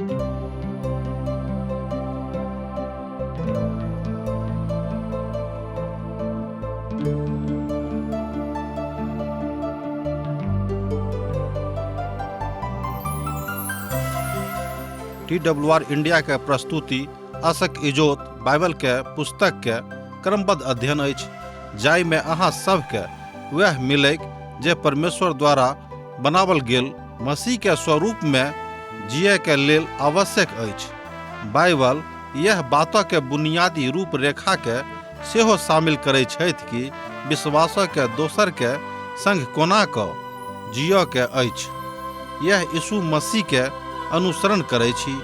T W R India के प्रस्तुति असक इजोत बाइबल के पुस्तक के क्रमबद्ध अध्ययन अछि, जाहिमे अहाँ सबके वएह मिलैक जे परमेश्वर द्वारा बनावल गेल मसीह के स्वरूप में जिए के लेल आवश्यक अछि। बाइबल यह बात के बुनियादी रूपरेखा के सेहो शामिल करै छथि कि विश्वास के दोसर के संग कोना क जिय के अछि। यह यीशु मसीह के अनुसरण करै छी।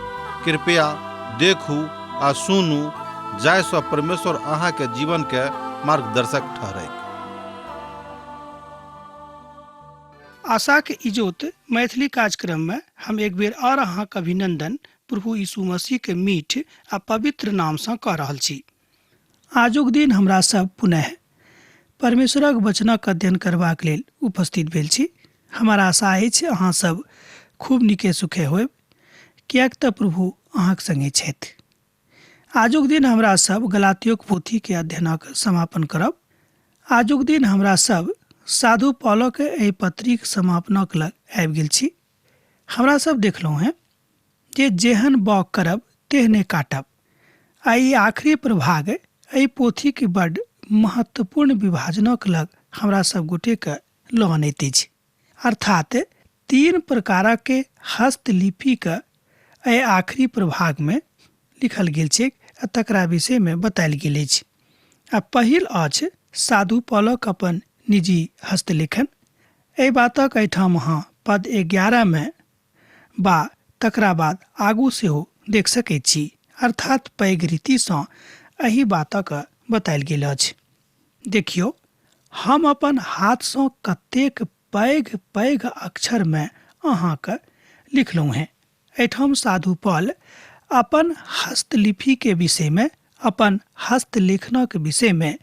कृपया देखू आ सुनू जाहिसँ परमेश्वर अहाँके जीवन के मार्गदर्शक ठहरैक। आशाक इजोत मैथिली कार्यक्रम में हम एक बेर और अहाँक अभिनंदन प्रभु यीशु मसीह के मीठ आ पवित्र नाम सँ कऽ रहल छी। आजुक दिन हमरा सब पुनः परमेश्वरक वचनक अध्ययन करबाक लेल उपस्थित भेल छी। हमर आशा अछि अहाँ सब खूब नीके सुखे होयब, किएक तऽ प्रभु अहाँक संगे छथि। आजुक दिन हमरा सब गलातियोक पोथी के अध्ययनक समापन करब। आजुक दिन हमरा सब साधु पौलक एहि पत्रीक समापनक लग आबि गेल छी। हमरा सब देखलहुँ हेँ जे जेहन बाउग करब तेहने काटब। आ ई आखिरी प्रभाग एहि पोथीक बड्ड महत्वपूर्ण विभाजनक लग हमरा सब गोटेके लऽ अनैत अछि। अर्थात तीन प्रकारक हस्तलिपिक एहि आखिरी प्रभागमे लिखल गेल छैक आ तकरा विषयमे बतायल गेल अछि। आ पहिल अछि साधु पौलक अपन निजी हस्तलेखन। एहि बातक एहिठाम अहाँ पद 11 मे बा तकरा बाद आगू सेहो देख सकैत छी। अर्थात पैघ रीतिसँ एहि बातक बतायल गेल अछि। देखियौ, हम अपन हाथसँ कतेक पैघ पैघ अक्षरमे अहाँके लिखलहुँ हेँ। एहिठाम साधु पॉल अपन हस्तलिपिके विषयमे, अपन हस्तलेखनक विषयमे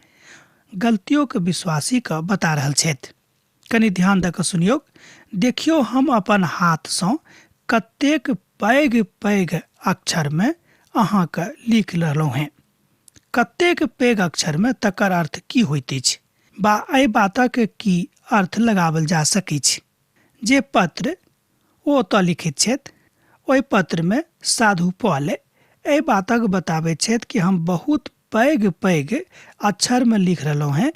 गलतियोक विश्वासीके बता रहल छथि। कनि ध्यान दऽ कऽ सुनियौ। देखियौ, हम अपन हाथसँ कतेक पैघ पैघ अक्षरमे अहाँके लिख रहलहुँ हेँ। कतेक पैघ अक्षरमे, तकर अर्थ की होइत अछि बा एहि बातक की अर्थ लगाओल जा सकैछ? जे पत्र ओ ओतऽ लिखैत छथि, ओहि पत्रमे साधु पॉल एहि बातक बताबैत छथि कि हम बहुत पैघ पैघ अक्षरमे लिख रहलहुँ हेँ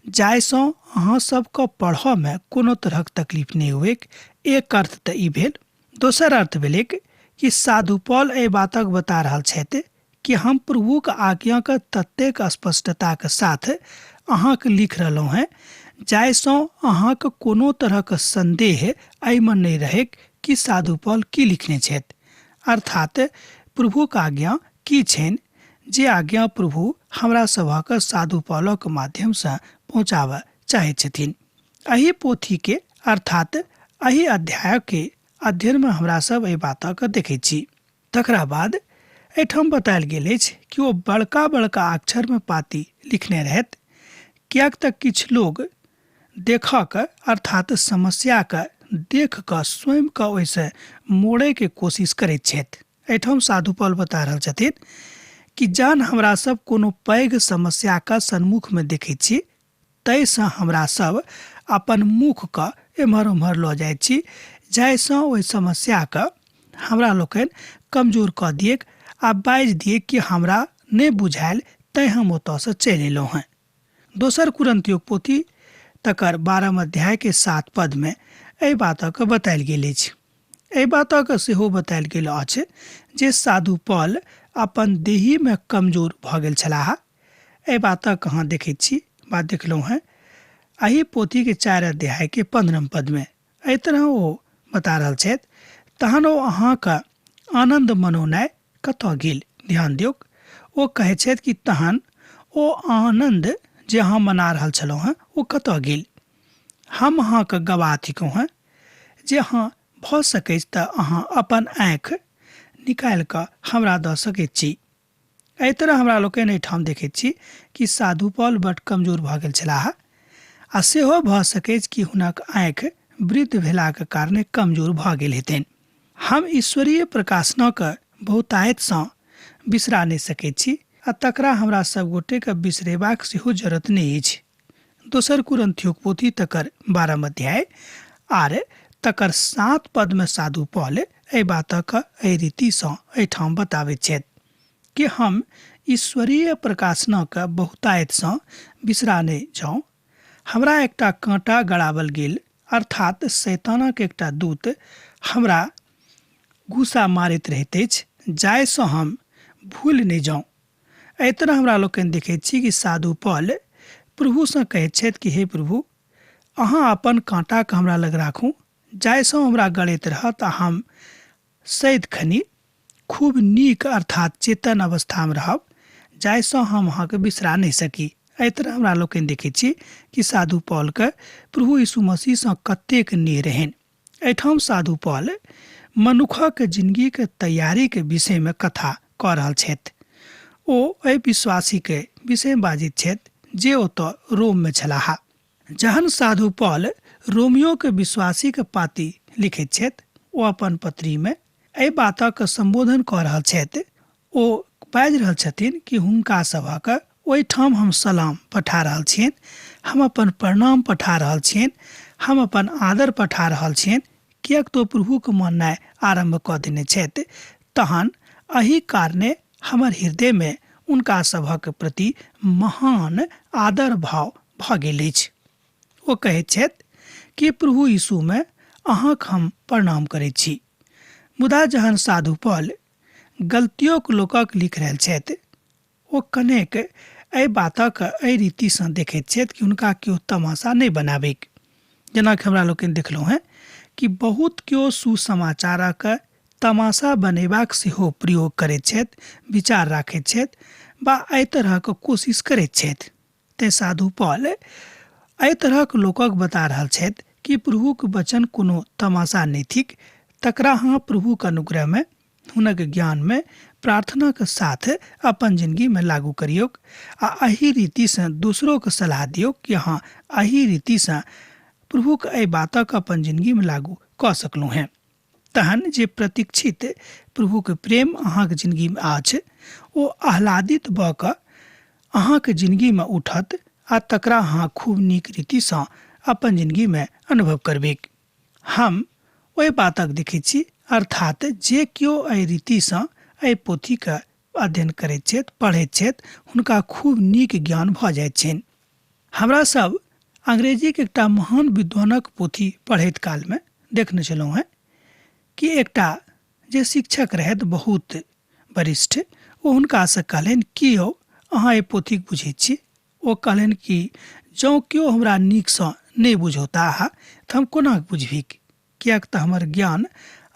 जाहिसँ अहाँ सबके पढ़ऽमे कोनो तरहक तकलीफ नहि हुएक। एक अर्थ तऽ ई भेल। दोसर अर्थ भेलैक कि साधु पॉल एहि बातक बता रहल छथि कि हम प्रभुक आज्ञाके ततेक स्पष्टताक साथ अहाँके लिख रहलहुँ हेँ जाहिसँ अहाँके कोनो तरहक संदेह एहिमे नहि रहैक कि साधु पॉल की लिखने छथि, अर्थात प्रभुक आज्ञा की छनि जे आज्ञा प्रभु हमरा सभक साधु पॉलक माध्यमसँ पहुँचाबऽ चाहैत छथिन। एहि पोथीके अर्थात एहि अध्यायके अध्ययनमे हमरा सब एहि बातके देखैत छी। तकरा बाद एहिठाम बतायल गेल अछि कि ओ बड़का बड़का अक्षरमे पाती लिखने रहथि, किएक तऽ किछु लोग देखऽके अर्थात समस्याके देख कऽ स्वयंके ओहिसँ मोड़ैके कोशिश करैत छथि। एहिठाम साधु पॉल बता रहल छथिन कि जहन हमरा सब कोनो पैघ समस्याके सन्मुखमे देखैत छी ताहिसँ हमरा सब अपन मुखके एम्हर ओम्हर लऽ जाइत छी जाहिसँ ओहि समस्याके हमरा लोकनि कमजोर कऽ दियैक आ बाजि दियैक कि हमरा नहि बुझायल तैँ हम ओतऽसँ चलि अयलहुँ हेँ। दोसर कुरन्तियोक पोथी तकर 12 अध्यायके 7 पदमे एहि बातके बतायल गेल अछि। एहि बातके सेहो बतायल गेल अछि जे साधु पॉल अपन देहीमे कमजोर भऽ गेल छलाह। एहि बातक अहाँ देखैत छी बा देखलहुँ हेँ एहि पोथीके 4 अध्यायके 15 पदमे एहि तरह ओ बता रहल छथि, तहन ओ अहाँके आनन्द मनौनाइ कतऽ गेल? ध्यान दियौक, ओ कहै छथि कि तहन ओ आनन्द जे अहाँ मना रहल छलहुँ हेँ ओ कतऽ गेल? हम अहाँके गवाह थिकहुँ हेँ जे अहाँ भऽ सकैछ तऽ अहाँ अपन आँखि निकालि कऽ हमरा दऽ सकैत छी। एहि तरह हमरा लोकनि एहिठाम देखैत छी कि साधु पॉल बड कमजोर भऽ गेल छलाह आ सेहो भऽ सकैछ कि हुनक आँखि वृद्ध भेलाक कारणे कमजोर भऽ गेल हेतनि। हम ईश्वरीय प्रकाशनक बहुतायतसँ बिसरा नहि सकैत छी आ तकरा हमरा सब गोटेके बिसरेबाक सेहो जरूरत नहि अछि। दोसर कुरिन्थियोक पोथी तकर 12 अध्याय आर तकर 7 पदमे साधु पौल एहि बातक एहि रीतिसँ एहिठाम बताबैत छथि कि हम ईश्वरीय प्रकाशनक बहुतायतसँ बिसरा नहि जाउ। हमरा एकटा काँटा गड़ावल गेल, अर्थात शैतानक एकटा दूत हमरा घूसा मारैत रहैत अछि, जाहिसँ हम भूलि नहि जाउ। एहि तरह हमरा लोकनि देखैत छी कि साधु पौल प्रभुसँ कहैत छथि कि हे प्रभु, अहाँ अपन काँटाके हमरा लग राखू, जाहिसँ हमरा गड़ैत रहत आ हम सदिखनि खूब नीक अर्थात चेतन अवस्थामे रहब, जाहिसँ हम अहाँके बिसरा नहि सकी। एहि तरह हमरा लोकनि देखैत छी कि साधु पौलके प्रभु यीशु मसीहसँ कतेक नेह रहनि। एहिठाम साधु पौल मनुखक जिंदगीके तैयारीके विषयमे कथा कऽ रहल छथि। ओ एहि विश्वासीके विषयमे बाजैत छथि जे ओतऽ रोममे छलाह। जहन साधु पौल रोमियोके विश्वासीके पाती लिखैत छथि, ओ अपन पत्रीमे एहि बातक सम्बोधन कऽ रहल छथि। ओ बाजि रहल छथिन कि हुनका सभक ओहिठाम हम सलाम पठा रहल छियनि, हम अपन प्रणाम पठा रहल छियनि, हम अपन आदर पठा रहल छियनि, किएक तऽ प्रभुके माननाइ आरम्भ कऽ देने छथि। तहन एहि कारणे हमर हृदयमे हुनका सभक प्रति महान आदर भाव भऽ गेल अछि। ओ कहैत छथि कि प्रभु यीशुमे अहाँक हम प्रणाम करैत छी। मुदा जहन साधु पौल गलतियोक लोकक लिख रहल छथि, ओ कनेक एहि बातक एहि रीतिसँ देखैत छथि कि हुनका केओ तमाशा नहि बनाबैक। जेनाकि हमरा लोकनि देखलहुँ हेँ कि बहुत केओ सुसमाचारक तमाशा बनेबाक सेहो प्रयोग करैत छथि, विचार राखैत छथि वा एहि तरहक कोशिश करैत छथि। तेँ साधु पौल एहि तरहक लोकक बता रहल छथि कि प्रभुक वचन कोनो तमाशा नहि थिक, तकरा अहाँ प्रभुक अनुग्रहमे हुनक ज्ञानमे प्रार्थनाक साथ अपन जिंदगीमे लागू करियौक आ एहि रीतिसँ दोसरोके सलाह दियौक कि अहाँ एहि रीतिसँ प्रभुक एहि बातक अपन जिंदगीमे लागू कऽ सकलहुँ हेँ। तहन जे प्रतीक्षित प्रभुक प्रेम अहाँके जिंदगीमे अछि ओ आह्लादित भऽ कऽ अहाँके जिंदगीमे उठत आ तकरा अहाँ खूब नीक रीतिसँ अपन जिंदगीमे अनुभव करबैक। हम ओहि बातक देखैत छी, अर्थात जे केओ एहि रीतिसँ एहि पोथीके अध्ययन करैत छथि, पढ़ैत छथि, हुनका खूब नीक ज्ञान भऽ जाइत छनि। हमरा सब अंग्रेजीके एकटा महान विद्वानक पोथी पढ़ैत कालमे देखने छलहुँ हेँ कि एकटा जे शिक्षक रहथि बहुत वरिष्ठ, ओ हुनकासँ कहलनि कि यौ अहाँ एहि पोथीके बुझैत छी? ओ कहलनि कि जँ केओ हमरा नीकसँ नहि बुझौताह तऽ हम कोना बुझबिक, किएक तऽ हमर ज्ञान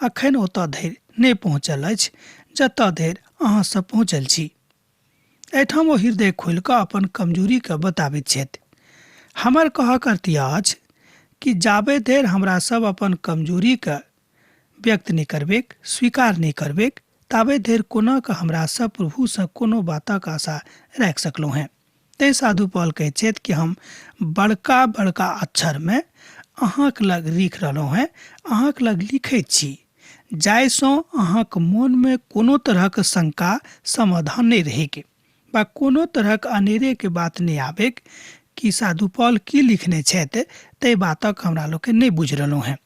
अखन ओतऽ धरि नहि पहुँचल अछि जतऽ धरि अहाँ सब पहुँचल छी। एहिठाम ओ हृदय खोलि कऽ अपन कमजोरीके बताबैत छथि। हमर कहक अर्थ इएह अछि कि जाबे धरि हमरा सब अपन कमजोरीके व्यक्त नहि करबैक, स्वीकार नहि करबैक, ताबे धरि कोना कऽ हमरा सब प्रभुसँ कोनो बातक आशा राखि सकलहुँ हेँ। तैँ साधु पौल कहैत छथि कि हम बड़का बड़का अक्षरमे अहाँक लग लिख रहलहुँ हेँ, अहाँक लग लिखैत छी, जाहिसँ अहाँक मोनमे कोनो तरहक शंका समाधान नहि रहैक वा कोनो तरहक अनेरेके बात नहि आबैक कि साधु पौल की लिखने छथि ताहि बातक हमरा लोकनि नहि बुझि रहलहुँ हेँ।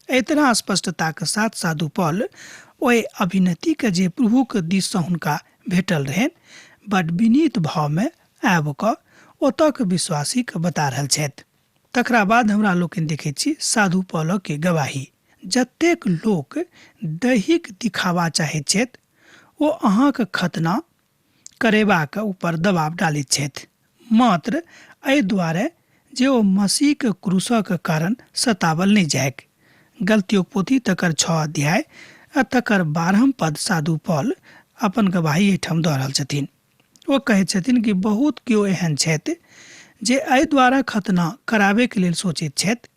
एहि तरह स्पष्टताक साथ साधु पौल ओहि अभिनतिके जे प्रभुक दिससँ हुनका भेटल रहनि बड विनीत भावमे आबि कऽ ओतऽके विश्वासीके बता रहल छथि। तकरा बाद हमरा लोकनि देखैत छी साधु पौलके गवाही। जतेक लोक दैहिक दिखावा चाहैत छथि ओ अहाँके खतना करेबाक ऊपर दबाव डालैत छथि, मात्र एहि दुआरे जे ओ मसीहके क्रूसक कारण सतावल नहि जाइक। गलतियोक पोथी तकर 6 अध्याय आ तकर 12 पद साधु पौल अपन गवाही एहिठाम दऽ रहल छथिन। ओ कहैत छथिन कि बहुत केओ एहन छथि जे एहि द्वारा खतना कराबैके लेल सोचैत छथि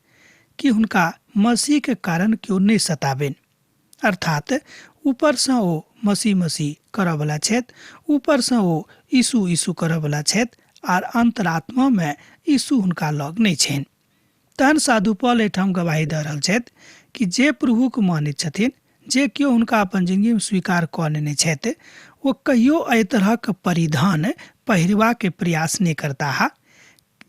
कि हुनका मसीहके कारण केओ नहि सताबनि। अर्थात ऊपरसँ ओ मसीह मसीह करऽवला छथि, ऊपरसँ ओ यीशु यीशु करऽवला छथि आर अन्तरात्मामे यीशु हुनका लग नहि छनि। तहन साधु पौल एहिठाम गवाही दऽ रहल छथि कि जे प्रभुके मानैत छथिन, जे केओ हुनका अपन जिंदगीमे स्वीकार कऽ लेने छथि ओ कहियो एहि तरहक परिधान पहिरबाके प्रयास नहि करताह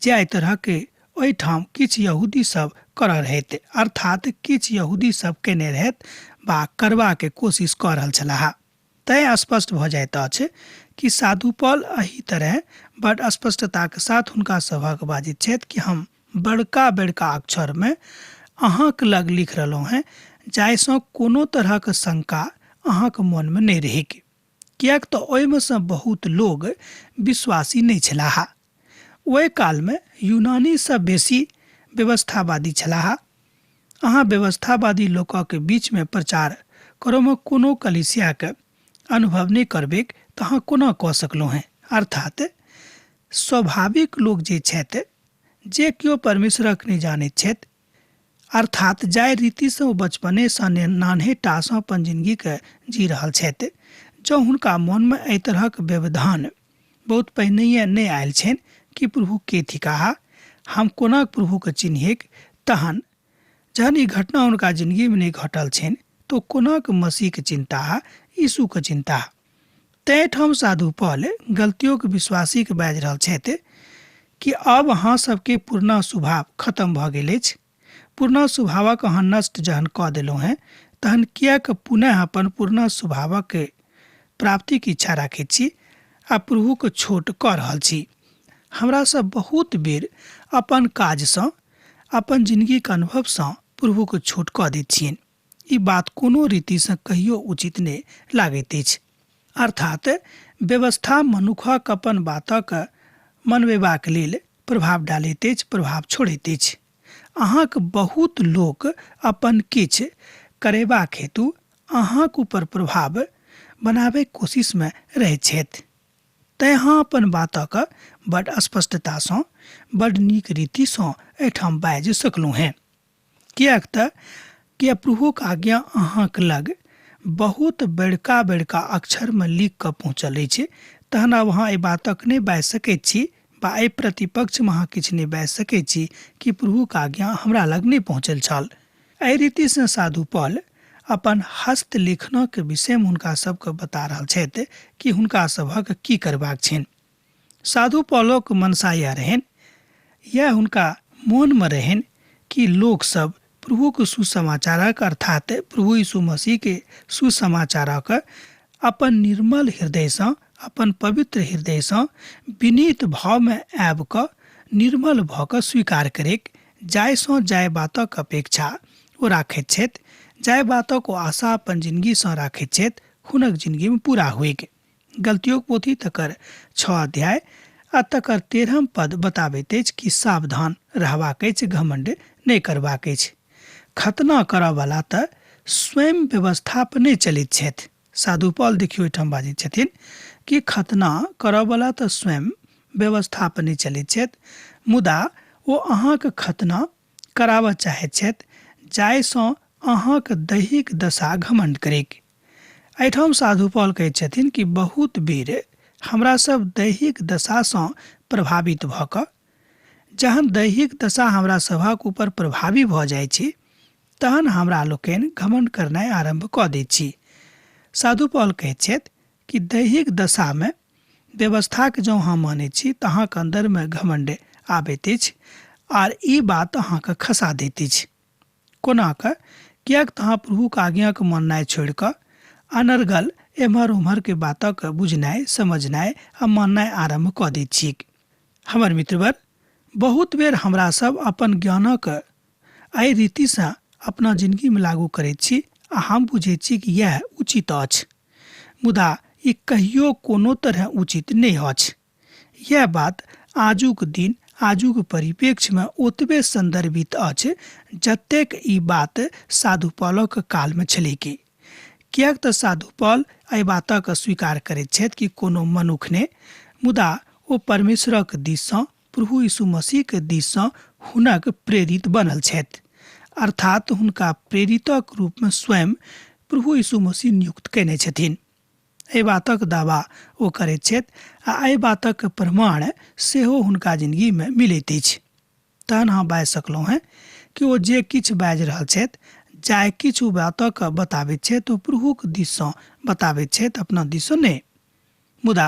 जे एहि तरहके ओहिठाम किछु यहूदी सब करऽ रहथि, अर्थात किछु यहूदी सब केने रहथि वा करबाके कोशिश कऽ रहल छलाह। तैँ स्पष्ट भऽ जाइत अछि कि साधु पॉल एहि तरह बड स्पष्टताक साथ हुनका सभक बाजैत छथि कि हम बड़का बड़का अक्षरमे अहाँक लग लिख रहलहुँ हेँ जाहिसँ कोनो तरहक शंका अहाँक मोनमे नहि रहैक, किएक तऽ ओहिमे सँ बहुत लोग विश्वासी नहि छलाह। ओहि कालमे यूनानी सब बेसी व्यवस्थावादी छलाह। अहाँ व्यवस्थावादी लोकक बीचमे प्रचार करऽमे कोनो कलीसियाक अनुभव नहि करबैक तऽ अहाँ कोना कऽ सकलहुँ हेँ? अर्थात स्वाभाविक लोक जे छथि, जे केओ परमेश्वरक नहि जानैत छथि, अर्थात जाहि रीतिसँ ओ बचपनेसँ नान्हे टासँ अपन जिनगीके जी रहल छथि, जँ हुनका मोनमे एहि तरहक व्यवधान बहुत पहिनहिए नहि आयल छनि कि प्रभु के थिकाह, हम कोना प्रभुके चिन्हिक, तहन जहन ई घटना हुनका जिनगीमे नहि घटल छनि तऽ ओ कोना कऽ मसीहके चिन्हताह, यीशुके चिन्हताह। तैँ ठाम साधु पॉल गलतियोके विश्वासीके बाजि रहल छथि कि आब अहाँ सबके पुरना स्वभाव खत्म भऽ गेल अछि, पुरना स्वभावक अहाँ नष्ट जहन कऽ देलहुँ हेँ तहन किएक पुनः अपन पुरना स्वभावक प्राप्तिक इच्छा राखैत छी आ प्रभुके छोट कऽ रहल छी। हमरा सब बहुत बेर अपन काजसँ, अपन जिनगीक अनुभवसँ प्रभुके छोट कऽ दैत छियनि। ई बात कोनो रीतिसँ कहियो उचित नहि लागैत अछि। अर्थात व्यवस्था मनुखक अपन बातक मनबेबाक लेल प्रभाव डालैत अछि, प्रभाव छोड़ैत अछि। अहाँक बहुत लोक अपन किछु करेबाक हेतु अहाँक ऊपर प्रभाव बनाबैक कोशिशमे रहैत छथि। तैँ अहाँ अपन बातक बड स्पष्टतासँ, बड नीक रीतिसँ एहिठाम बाजि सकलहुँ हेँ। किएक तऽ किए प्रभुक आज्ञा अहाँक लग बहुत बड़का बड़का अक्षरमे लिख कऽ पहुँचल अछि, तहन आब अहाँ एहि बातक नहि बाजि सकैत छी वा एहि प्रतिपक्षमे अहाँ किछु नहि बाजि सकैत छी कि प्रभुक आज्ञा हमरा लग नहि पहुँचल छल। एहि रीतिसँ साधु पॉल अपन हस्तलेखनक विषयमे हुनका सबके बता रहल छथि कि हुनका सभक की करबाक छनि। साधु पॉलोक मनसा इएह रहनि, इएह हुनका मोनमे रहनि कि लोक सब प्रभुक सुसमाचारक अर्थात प्रभु यीशु मसीह के सुसमाचारक अपन निर्मल हृदयसँ, अपन पवित्र हृदयसँ विनीत भावमे आबि कऽ निर्मल भऽ कऽ स्वीकार करैक, जाहिसँ जाहि बातक अपेक्षा ओ राखैत छथि, जाहि बातक ओ आशा अपन जिनगीसँ राखैत छथि, हुनक जिनगीमे पूरा होइक। गलतियोक पोथी तकर 6 अध्याय आ तकर 13 पद बताबैत अछि कि सावधान रहबाक अछि, घमंड नहि करबाक अछि। खतना करऽवला तऽ स्वयं व्यवस्था पर नहि चलैत छथि। साधु पॉल देखियौ एहिठाम बाजैत छथिन कि खतना करऽवला तऽ स्वयं व्यवस्था पर नहि चलैत छथि, मुदा ओ अहाँके खतना कराबऽ चाहैत छथि जाहिसँ अहाँक दैहिक दशा घमंड करैक। एहिठाम साधु पॉल कहैत छथिन कि बहुत बेर हमरा सब दैहिक दशासँ प्रभावित भऽ कऽ, जहन दैहिक दशा हमरा सभक ऊपर प्रभावी भऽ जाइ छै तहन हमरा लोकनि घमंड करनाइ आरम्भ कऽ दैत छी। साधु पॉल कहैत छथि कि दैहिक दशामे व्यवस्थाके जँ अहाँ मानैत छी तऽ अहाँके अन्दरमे घमंड आबैत अछि आर ई बात अहाँके खसा दैत अछि। कोना कऽ? किएक तऽ अहाँ प्रभुक आज्ञाक माननाइ छोड़ि कऽ अनर्गल एम्हर ओम्हरके बातक बुझनाइ, समझनाइ आ माननाइ आरम्भ कऽ दैत छिक। हमर मित्रवर, बहुत बेर हमरा सब अपन ज्ञानक एहि रीतिसँ अपना जिनगीमे लागू करैत छी आ हम बुझैत छी कि इएह उचित अछि। मुदा ई कहियो कोनो तरहे उचित नहि अछि। यैह बात आजुक दिन, आजुक परिप्रेक्ष्यमे ओतबे सन्दर्भित अछि जतेक ई बात साधु पॉलक कालमे छलैक। किएक तऽ साधु पॉल एहि बातक स्वीकार करैत छथि कि कोनो मनुख नहि, मुदा ओ परमेश्वरक दिससँ, प्रभु यीशु मसीहक दिससँ हुनक प्रेरित बनल छथि। अर्थात हुनका प्रेरितक रूपमे स्वयं प्रभु यीशु मसीह नियुक्त कयने छथिन। एहि बातक दावा ओ करैत छथि आ एहि बातक प्रमाण सेहो हुनका जिनगीमे मिलैत अछि। तहन अहाँ बाजि सकलहुँ हेँ कि ओ जे किछु बाजि रहल छथि, जाय किछु बातक बताबैत छथि ओ प्रभुक दिससँ बताबैत छथि, अपना दिससँ नहि। मुदा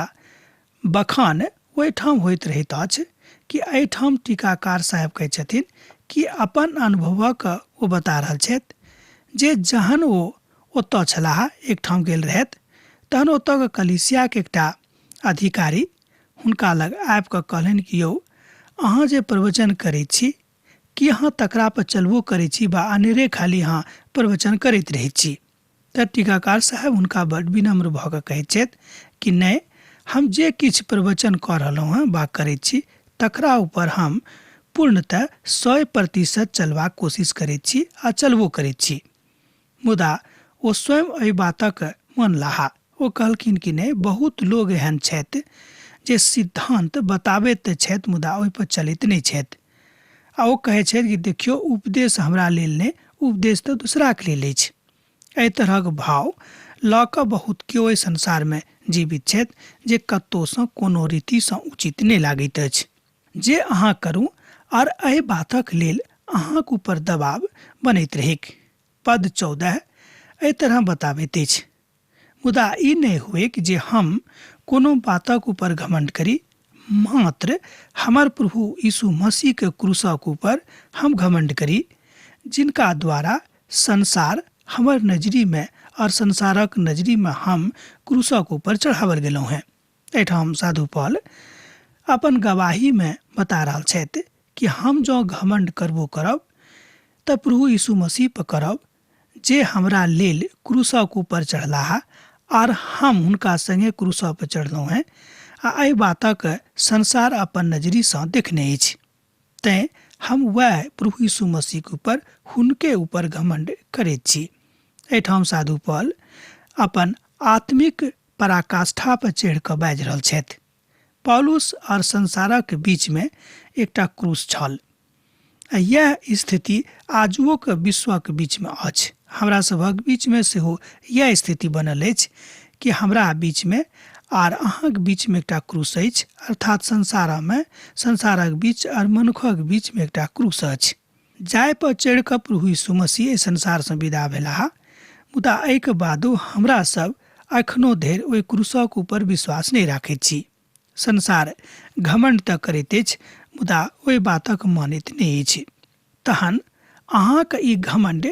बखान ओहिठाम होइत रहैत अछि कि एहिठाम टीकाकार साहेब कहै छथिन कि अपन अनुभवक ओ बता रहल छथि जे जहन ओ ओतऽ छलाह, एकठाम गेल रहथि, तहन ओतऽके कलीसियाके एकटा अधिकारी हुनका लग आबि कऽ कहलनि कि यौ अहाँ जे प्रवचन करै छी कि अहाँ तकरा पर चलबो करै छी बा अनेरे खाली अहाँ प्रवचन करैत रहै छी? तऽ टीकाकार साहेब हुनका बड विनम्र भऽ कऽ कहैत छथि कि नहि, हम जे किछु प्रवचन कऽ रहलहुँ हँ बा करैत छी तकरा ऊपर हम पूर्णतः 100% चलबाक कोशिश करैत छी आ चलबो करैत छी। मुदा ओ स्वयं एहि बातक मानलाह। ओ कहलखिन कि नहि, बहुत लोग एहन छथि जे सिद्धान्त बताबैत तऽ छथि मुदा ओहिपर चलैत नहि छथि। आ ओ कहै छथि कि देखियौ उपदेश हमरा लेल नहि, उपदेश तऽ दोसराके लेल अछि। एहि तरहक भाव लऽ कऽ बहुत केओ एहि संसारमे जीवित छथि जे कतहुसँ कोनो रीतिसँ उचित नहि लागैत अछि। जे अहाँ करू आर एहि बातक लेल अहाँक ऊपर दबाव बनैत रहैक। पद 14 एहि तरह बताबैत अछि, मुदा ई नहि हुएक जे हम कोनो बातक ऊपर घमंड करी, मात्र हमर प्रभु यीशु मसीह के क्रूसक ऊपर हम घमंड करी, जिनका द्वारा संसार हमर नजरी में और संसारक नजरी में हम क्रूसक ऊपर चढ़ावल गेलहुँ हैं। एहिठाम साधु पॉल अपन गवाही में बता रहल छथि कि हम जँ घमंड करबो करब तऽ प्रभु यीशु मसीह पर करब, जे हमरा लेल क्रूसक ऊपर चढ़लाह आर हम हुनका संगे क्रूस पर चढ़लहुँ हैं, आ एहि बातक संसार अपन नजरीसँ देखने अछि। तैँ हम वएह प्रभु यीशु मसीहके ऊपर हुनके ऊपर घमंड करैत छी। एहिठाम साधु पॉल अपन आत्मिक पराकाष्ठा पर चढ़ि कऽ बाजि रहल छथि। पौलुस आओर संसारक बीचमे एकटा क्रूस छल आ इएह स्थिति आजुओक विश्वक बीचमे अछि। हमरा सभक बीचमे सेहो इएह स्थिति बनल अछि कि हमरा बीचमे आर अहाँक बीचमे एकटा क्रूस अछि, अर्थात संसारमे संसारक बीच आर मनुखक बीचमे एकटा क्रूस अछि, जाहि पर चढ़ि कऽ प्रभु यीशु मसीह एहि संसारसँ विदा भेलाह। मुदा एहिके बादो हमरा सब एखनो धरि ओहि क्रूसक ऊपर विश्वास नहि राखैत छी। संसार घमंड तऽ करैत अछि मुदा ओहि बातक मानैत नहि अछि। तहन अहाँक ई घमंड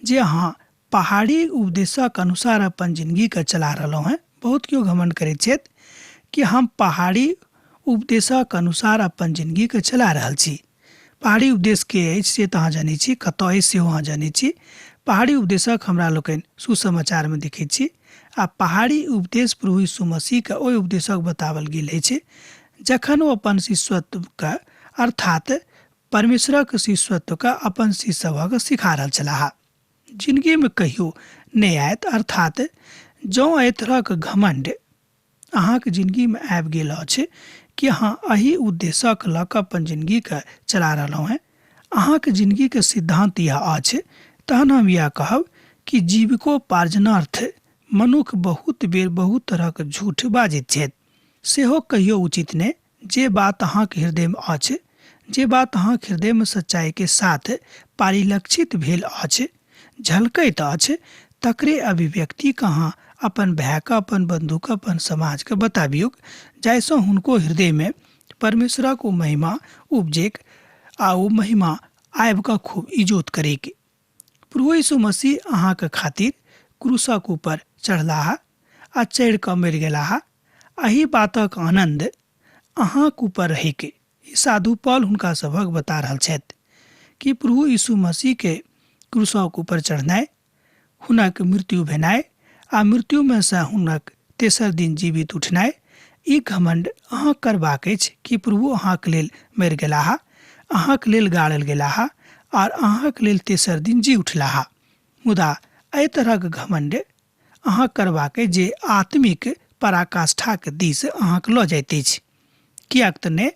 जे अहाँ पहाड़ी उपदेशक अनुसार अपन जिंदगीके चला रहलहुँ हेँ, बहुत केओ घमंड करैत छथि कि हम पहाड़ी उपदेशक अनुसार अपन जिंदगीके चला रहल छी। पहाड़ी उपदेश के अछि से तऽ अहाँ जनै छी, कतऽ अछि सेहो अहाँ जनै छी। पहाड़ी उपदेशक हमरा लोकनि सुसमाचारमे देखै छी आ पहाड़ी उपदेश प्रभु यीशु मसीहके ओहि उपदेशक बताओल गेल अछि जखन ओ अपन शिष्यत्वके अर्थात परमेश्वरक शिष्यत्वके अपन शिष्य सभक सिखा रहल छलाह। जिनगीमे कहियो नहि आयत, अर्थात जँ एहि तरहक घमण्ड अहाँके जिनगीमे आबि गेल अछि कि अहाँ एहि उद्देश्यक लऽ कऽ अपन जिनगीके चला रहलहुँ हेँ, अहाँके जिनगीके सिद्धान्त इएह अछि, तहन हम इएह कहब कि जीविकोपार्जनार्थ मनुख बहुत बेर बहुत तरहक झूठ बाजैत छथि, सेहो कहियो उचित नहि। जे बात अहाँके हृदयमे अछि, जे बात अहाँके हृदयमे सच्चाइके साथ परिलक्षित भेल अछि, झलकैत अछि, तकरे अभिव्यक्तिके अहाँ अपन भायके, अपन बन्धुके, अपन समाजके बताबियौक, जाहिसँ हुनको हृदयमे परमेश्वरक ओ महिमा उपजैक आ ओ महिमा आबि कऽ खूब इजोत करैक। प्रभु यीशु मसीह अहाँके खातिर क्रूसक ऊपर चढ़लाह आ चढ़ि कऽ मरि गेलाह। एहि बातक आनन्द अहाँक ऊपर रहैक, ई साधु पॉल हुनका सभक बता रहल छथि कि प्रभु यीशु मसीहके क्रूसक ऊपर चढ़नाइ, हुनक मृत्यु भेनाइ आ मृत्युमे सँ हुनक तेसर दिन जीवित उठनाइ, ई घमण्ड अहाँ करबाक अछि कि प्रभु अहाँक लेल मरि गेलाह, अहाँक लेल गाड़ल गेलाह आर अहाँक लेल तेसर दिन जी उठलाह। मुदा एहि तरहक घमण्ड अहाँ करबाक अछि जे आत्मिक पराकाष्ठाक दिस अहाँक लऽ जाइत अछि। किएक तऽ ने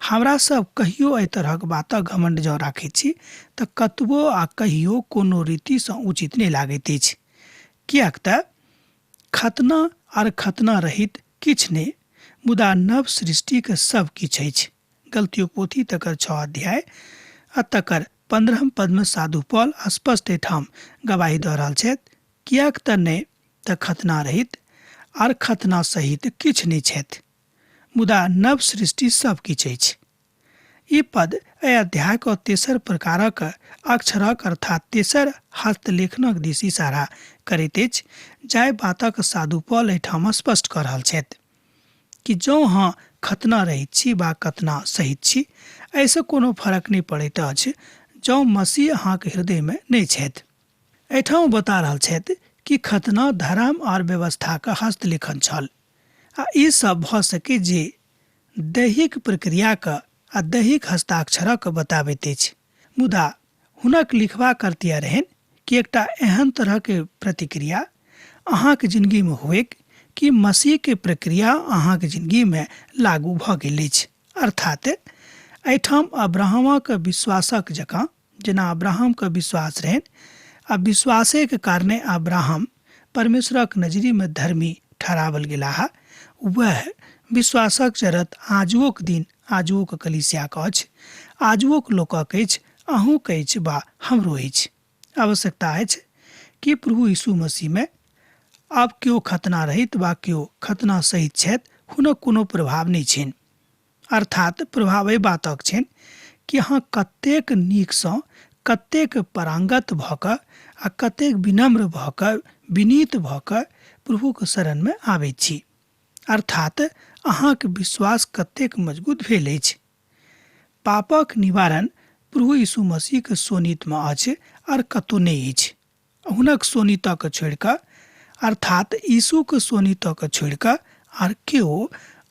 हमरा सब कहियो एहि तरहक बातक घमण्ड जँ राखैत छी तऽ कतबो आ कहियो कोनो रीतिसँ उचित नहि लागैत अछि। किएक तऽ खतना आर खतना रहित किछु नहि, मुदा नव सृष्टिक सब किछु अछि। गलतियोक पोथी तकर 6 अध्याय आ तकर 15 पदमे साधु पॉल स्पष्ट एहिठाम गवाही दऽ रहल छथि, किएक तऽ नहि तऽ खतना रहित आर खतना सहित किछु नहि छथि, मुदा नव सृष्टि सब किछु अछि। ई पद एहि अध्यायक तेसर प्रकारक अक्षरक अर्थात तेसर हस्तलेखनक दिस इशारा करैत अछि, जाहि बातक साधु पॉल एहिठाम स्पष्ट कऽ रहल छथि कि जँ अहाँ खतना रहित छी वा कतना सहित छी, एहिसँ कोनो फरक नहि पड़ैत अछि जँ मसीह अहाँक हृदयमे नहि छथि। एहिठाम ओ बता रहल छथि कि खतना धर्म आओर व्यवस्थाक हस्तलेखन छल आ ई सब भऽ सकै जे दैहिक प्रक्रियाक आ दैहिक हस्ताक्षरक बताबैत अछि। मुदा हुनक लिखबाक अर्थ इएह रहनि कि एकटा एहन तरहके प्रतिक्रिया अहाँक जिनगीमे होइक कि मसीहके प्रक्रिया अहाँक जिनगीमे लागू भऽ गेल अछि। अर्थात एहिठाम अब्राहमक विश्वासक जकाँ, जेना अब्राहमके विश्वास रहनि आ विश्वासेके कारणे अब्राहम परमेश्वरक नजरिमे धर्मी ठहरावल गेलाह, वएह विश्वासक जरूरत आजुओक दिन आजुओक कलीसियाक अछि, आजुओक लोकक अछि, अहूँक अछि वा हमरो अछि। आवश्यकता अछि कि प्रभु यीशु मसीहमे आब केओ खतना रहित वा केओ खतना सहित छथि, हुनक कोनो प्रभाव नहि छनि। अर्थात प्रभाव एहि बातक छनि कि अहाँ कतेक नीकसँ, कतेक परांगत भऽ कऽ आ कतेक विनम्र भऽ कऽ, विनीत भऽ कऽ प्रभुक शरणमे आबैत छी। अर्थात अहाँक विश्वास कतेक मजबूत भेल अछि। पापक निवारण प्रभु यीशु मसीहक शोणितमे अछि आर कतहु नहि अछि। हुनक शोणितक छोड़ि कऽ, अर्थात यीशुक शोणितक छोड़ि कऽ आर केओ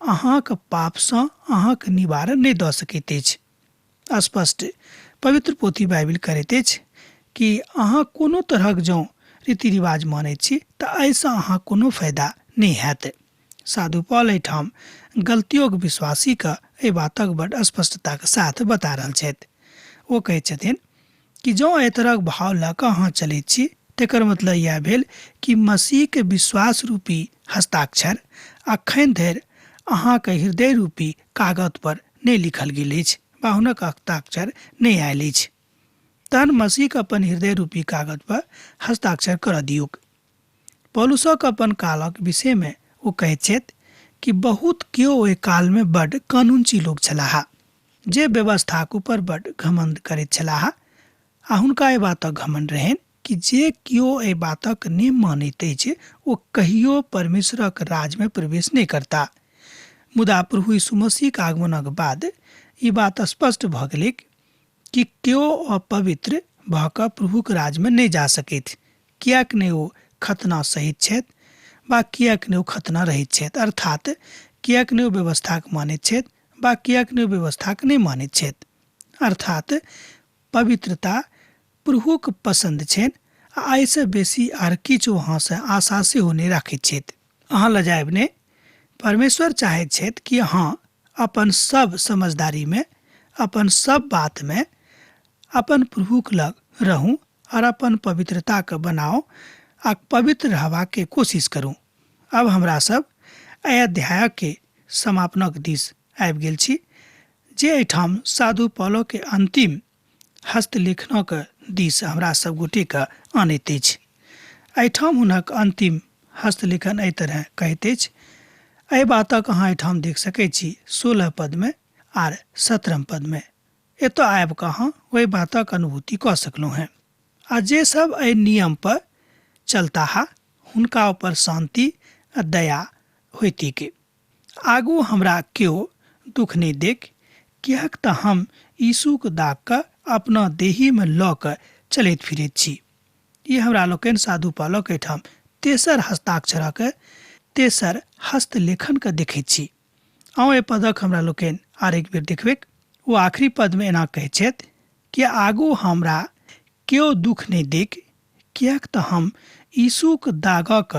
अहाँक पापसँ अहाँक निवारण नहि दऽ सकैत अछि। स्पष्ट पवित्र पोथी बाइबिल करैत अछि कि अहाँ कोनो तरहक जँ रीति रिवाज मानैत छी तऽ एहिसँ अहाँ कोनो फायदा नहि हैत। साधु पॉल एहिठाम गलतियोक विश्वासीके एहि बातक बड स्पष्टताक साथ बता रहल छथि। ओ कहैत छथिन कि जँ एहि तरहक भाव लऽ कऽ अहाँ चलैत छी तेकर मतलब इएह भेल कि मसीहके विश्वास रूपी हस्ताक्षर अखन धरि अहाँके हृदय रूपी कागत पर नहि लिखल गेल अछि वा हुनक हस्ताक्षर नहि आयल अछि। तहन मसीहके अपन हृदय रूपी कागत पर हस्ताक्षर करऽ दियौक। पौलुसक अपन कालक विषयमे ओ कहैत छथि कि बहुत केओ ओहि कालमे बड्ड कानूनची लोक छलाह जे व्यवस्थाक ऊपर बड्ड घमंड करैत छलाह आ हुनका एहि बातक घमंड रहनि कि जे केओ एहि बातक नहि मानैत अछि ओ कहियो परमेश्वरक राजमे प्रवेश नहि करता। मुदा प्रभु यीशु मसीहक आगमनक बाद ई बात स्पष्ट भऽ गेलैक कि केओ अपवित्र भऽ कऽ प्रभुक राजमे नहि जा सकैत, किएक नहि ओ खतना सहित छथि वा किएक नहि ओ खतना रहित छथि, अर्थात किएक नहि ओ व्यवस्थाक मानैत छथि वा किएक नहि ओ व्यवस्थाक नहि मानैत छथि। अर्थात पवित्रता प्रभुक पसन्द छनि आ एहिसँ बेसी आर किछु अहाँसँ आशा सेहो नहि राखैत छथि। अहाँ लजायब नहि। परमेश्वर चाहैत छथि कि अहाँ अपन सब समझदारीमे, अपन सब बातमे अपन प्रभुक लग रहू आओर अपन पवित्रताके बनाउ आ पवित्र रहबाके कोशिश करू। अब हमरा सब एहि अध्यायके समापनक दिस आबि गेल छी, जे एहिठाम साधु पौलके अन्तिम हस्तलेखनक दिस हमरा सब गोटेके आनैत अछि। एहिठाम हुनक अन्तिम हस्तलेखन एहि तरह कहैत अछि। एहि बातक अहाँ एहिठाम देख सकैत छी 16 पदमे आर 17 पदमे। एतऽ आबि कऽ अहाँ ओहि बातक अनुभूति कऽ सकलहुँ हेँ। आ जे सब एहि नियम पर चलताह हुनका ऊपर शान्ति आ दया होइतिक। आगू हमरा केओ दुख नहि देक, किएक तऽ हम यीशुक दागके अपना देहीमे लऽ कऽ चलैत फिरैत छी। ई हमरा लोकनि साधु पालक एहिठाम तेसर हस्ताक्षरक तेसर हस्तलेखनके देखैत छी। आउ एहि पदक हमरा लोकनि आर एक बेर देखबैक। ओ आखिरी पदमे एना कहैत छथि कि आगू हमरा केओ दुख नहि देक, किएक तऽ हम यीशुक दागक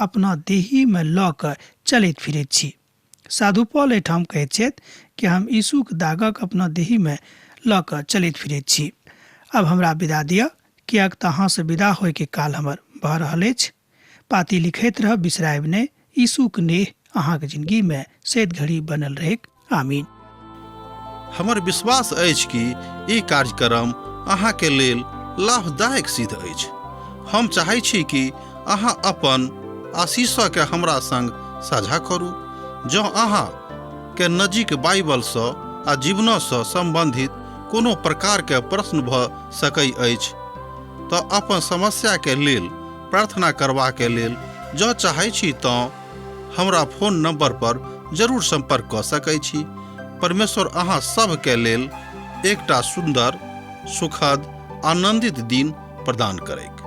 अपना देहीमे लऽ कऽ चलैत फिरैत छी। साधु पॉल एहिठाम कहैत छथि कि हम यीशुक दागक अपना देहीमे लऽ कऽ चलैत फिरैत छी। आब हमरा विदा दिअ, किएक तऽ अहाँसँ विदा होइके काल हमर भऽ रहल अछि। पाती लिखैत रहब, बिसरायब नहि। यीशुक नेह अहाँक जिंदगीमे सैत घड़ी बनल रहैक। आमीन। हमर विश्वास अछि कि ई कार्यक्रम अहाँके लेल लाभदायक सिद्ध अछि। हम चाहै छी कि अहाँ अपन आशीषके हमरा संग साझा करू। जँ अहाँ के नजीक बाइबलसँ आ जीवनसँ सम्बन्धित कोनो प्रकारके प्रश्न भऽ सकै अछि तऽ अपन समस्याके लेल प्रार्थना करबाके लेल जँ चाहै छी तँ हमरा फोन नंबर पर जरूर संपर्क कऽ सकै छी। परमेश्वर अहाँ सभके लेल एकटा सुन्दर, सुखद, आनंदित दिन प्रदान करैक।